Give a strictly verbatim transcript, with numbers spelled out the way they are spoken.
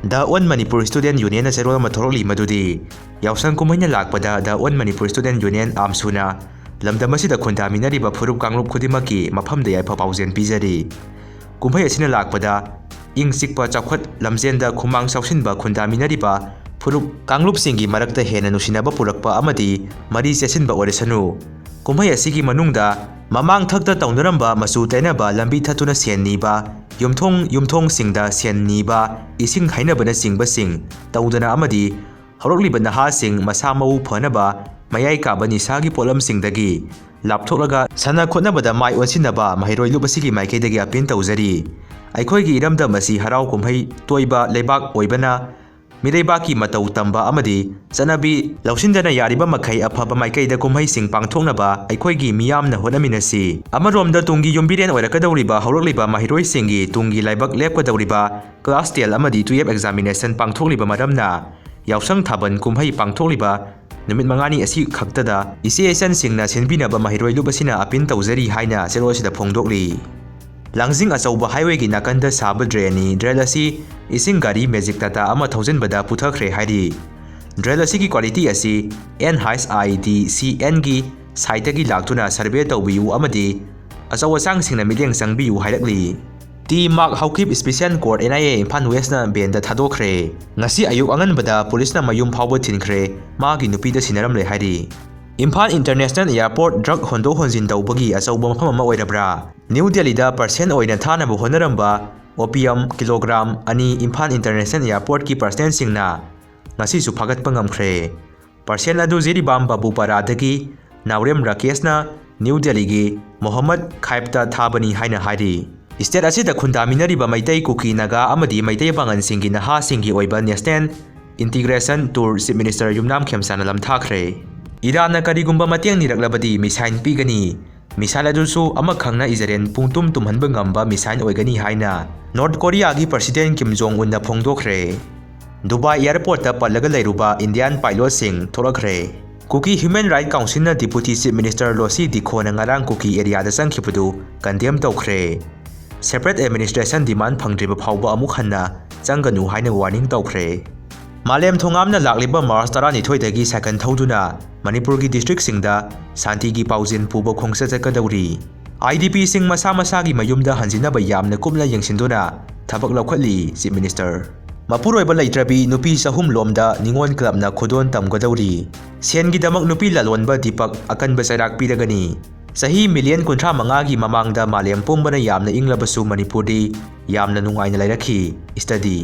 The One Manipur Student Union ꯆꯦꯔꯣꯜ ꯑꯃ ꯊꯣꯔꯛꯂꯤ, ꯃꯗꯨꯗꯤ ꯌꯥꯎꯁꯪ ꯀꯨꯝꯍꯩꯅ ꯂꯥꯛꯄꯗ The One Manipur Student Union, ꯑꯥꯝꯁꯨꯅ ꯂꯝꯗꯝ ꯑꯁꯤꯗ ꯈꯨꯟꯗꯥꯃꯤꯟꯅꯔꯤꯕ ꯐꯨꯔꯨꯞ ꯀꯥꯡꯂꯨꯞ ꯈꯨꯗꯤꯡꯃꯛꯀꯤ ꯃꯐꯝꯗ ꯌꯥꯏꯐ ꯄꯥꯎꯖꯦꯜ ꯄꯤꯖꯔꯤ꯫ ꯀꯨꯝꯍꯩ ꯑꯁꯤꯅ ꯂꯥꯛꯄꯗ ꯏꯪ ꯆꯤꯛꯄ ꯆꯥꯎꯈꯠ ꯂꯝꯖꯦꯟꯗ ꯈꯨꯃꯥꯡ ꯆꯥꯎꯁꯤꯟꯕ ꯈꯨꯟꯗꯥꯃꯤꯟꯅꯔꯤꯕ ꯐꯨꯔꯨꯞ ꯀꯥꯡꯂꯨꯞꯁꯤꯡꯒꯤ ꯃꯔꯛꯇ ꯍꯦꯟꯅ ꯅꯨꯡꯁꯤꯅꯕ ꯄꯨꯔꯛꯄ ꯑꯃꯗꯤ ꯃꯔꯤ ꯆꯦꯠꯁꯤꯟꯕ ꯑꯣꯏꯔꯁꯅꯨ꯫ ꯀꯨꯝꯍꯩ ꯑꯁꯤꯒꯤ ꯃꯅꯨꯡꯗ ꯃꯃꯥꯡ ꯊꯛꯇ ꯇꯧꯅꯔꯝꯕ ꯃꯆꯨ ꯇꯩꯅꯕ, ꯂꯝꯕꯤ ꯊꯠꯇꯨꯅ ꯁꯦꯟ ꯅꯤꯕ, ꯌꯨꯝꯊꯣꯡ ꯌꯨꯝꯊꯣꯡꯁꯤꯡꯗ ꯁꯦꯟ ꯅꯤꯕ, ꯏꯁꯤꯡ ꯍꯩꯅꯕꯅꯆꯤꯡꯕꯁꯤꯡ ꯇꯧꯗꯅ ꯑꯃꯗꯤ ꯍꯧꯔꯛꯂꯤꯕ ꯅꯍꯥꯁꯤꯡ ꯃꯁꯥ ꯃꯎ ꯐꯅꯕ, ꯃꯌꯥꯏ ꯀꯥꯕ ꯅꯤꯁꯥꯒꯤ ꯄꯣꯠꯂꯝꯁꯤꯡꯗꯒꯤ ꯂꯥꯞꯊꯣꯛꯂꯒ ꯁꯥꯟꯅ ꯈꯣꯠꯅꯕꯗ ꯃꯥꯏ ꯑꯣꯟꯁꯤꯟꯅꯕ ꯃꯍꯩꯔꯣꯏ ꯂꯨꯞ ꯑꯁꯤꯒꯤ ꯃꯥꯏꯀꯩꯗꯒꯤ ꯑꯄꯤꯜ ꯇꯧꯖꯔꯤ꯫ ꯑꯩꯈꯣꯏꯒꯤ ꯏꯔꯝꯗꯝ ꯑꯁꯤ ꯍꯔꯥꯎ ꯀꯨꯝꯍꯩ ꯇꯣꯏꯕ ꯂꯩꯕꯥꯛ ꯑꯣꯏꯕꯅ, ꯃꯤꯔꯩꯕꯥꯛꯀꯤ ꯃꯇꯧ ꯇꯝꯕ ꯑꯃꯗꯤ ꯆꯠꯅꯕꯤ ꯂꯧꯁꯤꯟꯗꯅ ꯌꯥꯔꯤꯕ ꯃꯈꯩ ꯑꯐꯕ ꯃꯥꯏꯀꯩꯗ ꯀꯨꯝꯍꯩꯁꯤꯡ ꯄꯥꯡꯊꯣꯛꯅꯕ ꯑꯩꯈꯣꯏꯒꯤ ꯃꯤꯌꯥꯝꯅ ꯍꯣꯠꯅꯃꯤꯟꯅꯁꯤ꯫ ꯑꯃꯔꯣꯝꯗ, ꯇꯨꯡꯒꯤ ꯌꯨꯝꯕꯤꯔꯦꯟ ꯑꯣꯏꯔꯛꯀꯗꯧꯔꯤꯕ ꯍꯧꯔꯛꯂꯤꯕ ꯃꯍꯩꯔꯣꯏꯁꯤꯡꯒꯤ ꯇꯨꯡꯒꯤ ꯂꯥꯏꯕꯛ ꯂꯦꯞꯀꯗꯧꯔꯤꯕ class ten ꯑꯃꯗꯤ twelve examination ꯄꯥꯡꯊꯣꯛꯂꯤꯕ ꯃꯔꯝꯅ, ꯌꯥꯎꯁꯪ ꯊꯥꯕꯜ ꯀꯨꯝꯍꯩ ꯄꯥꯡꯊꯣꯛꯂꯤꯕ ꯅꯨꯃꯤꯠ ꯃꯉꯥꯅꯤ ꯑꯁꯤ ꯈꯛꯇꯗ ꯏꯆꯦ ꯏꯆꯟꯁꯤꯡꯅ ꯁꯤꯟꯕꯤꯅꯕ ꯃꯍꯩꯔꯣꯏ ꯂꯨꯞ ꯑꯁꯤꯅ ꯑꯄꯤꯜ ꯇꯧꯖꯔꯤ ꯍꯥꯏꯅ ꯆꯦꯔꯣꯜ ꯑꯁꯤꯗ ꯐꯣꯡꯗꯣꯛꯂꯤ꯫ ꯂꯥꯡꯖꯤꯡ ꯑꯆꯧꯕ highwayꯒꯤ ꯅꯥꯀꯟꯗ ꯁꯥꯕ drainꯅꯤ꯫ Drain ꯑꯁꯤ ꯏꯁꯤꯡ ꯒꯥꯔꯤ Magic Tata ꯑꯃ ꯊꯧꯖꯤꯟꯕꯗ ꯄꯨꯊꯈ꯭ꯔꯦ ꯍꯥꯏꯔꯤ꯫ Drain ꯑꯁꯤꯒꯤ quality ꯑꯁꯤ NHIDCNꯒꯤ siteꯇꯒꯤ ꯂꯥꯛꯇꯨꯅ survey ꯇꯧꯕꯤꯌꯨ ꯑꯃꯗꯤ ꯑꯆꯧ ꯑꯁꯥꯡꯁꯤꯡꯅ ꯃꯤꯠꯌꯦꯡ ꯆꯪꯕꯤꯌꯨ ꯍꯥꯏꯔꯛꯂꯤ꯫ T Mark Haokip Special Court, NIA, Imphal Westꯅ bailꯗ ꯊꯥꯗꯣꯛꯈ꯭ꯔꯦ꯫ ꯉꯁꯤ ꯑꯌꯨꯛ ꯑꯉꯟꯕꯗ ꯄꯨꯂꯤꯁꯅ ꯃꯌꯨꯝ ꯐꯥꯎꯕ ꯊꯤꯟꯈ꯭ꯔꯦ꯫ ꯃꯥꯒꯤ ꯅꯨꯄꯤꯗ ꯁꯤꯟꯅꯔꯝꯂꯦ ꯍꯥꯏꯔꯤ꯫ ꯏꯝꯐꯥꯜ International Airport drug ꯍꯣꯟꯗꯣꯛ ꯍꯣꯟꯖꯤꯟ ꯇꯧꯕꯒꯤ ꯑꯆꯧꯕ ꯃꯐꯝ ꯑꯃ ꯑꯣꯏꯔꯕ꯭ꯔꯥ? ꯅ꯭ꯌꯨ ꯗꯦꯜꯂꯤꯗ parcel ꯑꯣꯏꯅ ꯊꯥꯅꯕ ꯍꯣꯠꯅꯔꯝꯕ opium kilogram ꯑꯅꯤ ꯏꯝꯐꯥꯜ International Airportꯀꯤ personnelꯁꯤꯡꯅ ꯉꯁꯤꯁꯨ ꯐꯥꯒꯠꯄ ꯉꯝꯈ꯭ꯔꯦ꯫ Parcel ꯑꯗꯨ ꯖꯤꯔꯤꯕꯥꯝ ꯕꯥꯕꯨꯄꯥꯔꯥꯗꯒꯤ ꯅꯥꯎꯔꯦꯝ ꯔꯥꯀꯦꯁꯅ ꯅ꯭ꯌꯨ ꯗꯦꯜꯂꯤꯒꯤ ꯃꯣꯍꯝꯃꯗ ꯈꯥꯏꯕꯇ ꯊꯥꯕꯅꯤ ꯍꯥꯏꯅ ꯍꯥꯏꯔꯤ꯫ State ꯑꯁꯤꯗ ꯈꯨꯟꯗꯥꯃꯤꯟꯅꯔꯤꯕ ꯃꯩꯇꯩ, ꯀꯨꯀꯤ, ꯅꯥꯒꯥ ꯑꯃꯗꯤ ꯃꯩꯇꯩ ꯄꯥꯉꯜꯁꯤꯡꯒꯤ ꯅꯍꯥꯁꯤꯡꯒꯤ ꯑꯣꯏꯕ National Integration Tour Chief Minister ꯌꯨꯝꯅꯥꯝ ꯈꯦꯝꯆꯥꯟꯅ ꯂꯝꯊꯥꯈ꯭ꯔꯦ꯫ ꯏꯔꯥꯟꯅ ꯀꯔꯤꯒꯨꯝꯕ ꯃꯇꯦꯡ ꯅꯤꯔꯛꯂꯕꯗꯤ missile ꯄꯤꯒꯅꯤ꯫ Missile ꯑꯗꯨꯁꯨ ꯑꯃꯈꯛꯅ ꯏꯖꯔꯦꯜ ꯄꯨꯡꯇꯨꯝ ꯇꯨꯝꯍꯟꯕ ꯉꯝꯕ missile ꯑꯣꯏꯒꯅꯤ ꯍꯥꯏꯅ North Koreaꯒꯤ President Kim Jong Unꯅ ꯐꯣꯡꯗꯣꯛꯈ꯭ꯔꯦ꯫ ꯗꯨꯕꯥꯏ airportꯇ ꯄꯜꯂꯒ ꯂꯩꯔꯨꯕ Indian pilotꯁꯤꯡ ꯊꯣꯛꯂꯛꯈ꯭ꯔꯦ꯫ Kuki Human Rights Councilꯅ Deputy Chief Minister Lo Si Dikhonaꯅ ꯉꯔꯥꯡ ꯀꯨꯀꯤ areaꯗ ꯆꯪꯈꯤꯕꯗꯨ condemn ꯇꯧꯈ꯭ꯔꯦ꯫ separate administration demand ꯐꯪꯗ꯭ꯔꯤꯕ ꯐꯥꯎꯕ ꯑꯃꯨꯛ ꯍꯟꯅ ꯆꯪꯒꯅꯨ ꯍꯥꯏꯅ warning ꯇꯧꯈ꯭ꯔꯦ꯫ ꯃꯥꯂꯦꯝ ꯊꯣꯉꯥꯝꯅ ꯂꯥꯛꯂꯤꯕ March ꯇꯔꯥꯅꯤꯊꯣꯏꯗꯒꯤ ꯁꯥꯏꯀꯜ ꯊꯧꯗꯨꯅ ꯃꯅꯤꯄꯨꯔꯒꯤ districtꯁꯤꯡꯗ ꯁꯥꯟꯇꯤꯒꯤ ꯄꯥꯎꯖꯦꯜ ꯄꯨꯕ ꯈꯣꯡꯆꯠ ꯆꯠꯀꯗꯧꯔꯤ꯫ IDPꯁꯤꯡ ꯃꯁꯥ ꯃꯁꯥꯒꯤ ꯃꯌꯨꯝꯗ ꯍꯟꯖꯤꯟꯅꯕ ꯌꯥꯝꯅ ꯀꯨꯞꯅ ꯌꯦꯡꯁꯤꯟꯗꯨꯅ ꯊꯕꯛ ꯂꯧꯈꯠꯂꯤ Chief Minister꯫ ꯃꯄꯨꯔꯣꯏꯕ ꯂꯩꯇ꯭ꯔꯕꯤ ꯅꯨꯄꯤ ꯆꯍꯨꯝ ꯂꯣꯝꯗ ꯅꯤꯉꯣꯜ clubꯅ ꯈꯨꯗꯣꯜ ꯇꯝꯒꯗꯧꯔꯤ꯫ ꯁꯦꯟꯒꯤꯗꯃꯛ ꯅꯨꯄꯤ ꯂꯂꯣꯟꯕ ꯗꯤꯄꯛ ꯑꯀꯟꯕ ꯆꯩꯔꯥꯛ ꯄꯤꯔꯒꯅꯤ꯫ ꯆꯍꯤ million ꯀꯨꯟꯊ꯭ꯔꯥ ꯃꯉꯥꯒꯤ ꯃꯃꯥꯡꯗ ꯃꯥꯂꯦꯝ ꯄꯨꯝꯕꯅ ꯌꯥꯝꯅ ꯏꯪꯂꯕꯁꯨ ꯃꯅꯤꯄꯨꯔꯗꯤ ꯌꯥꯝꯅ ꯅꯨꯡꯉꯥꯏꯅ ꯂꯩꯔꯛꯈꯤ꯫ Study꯫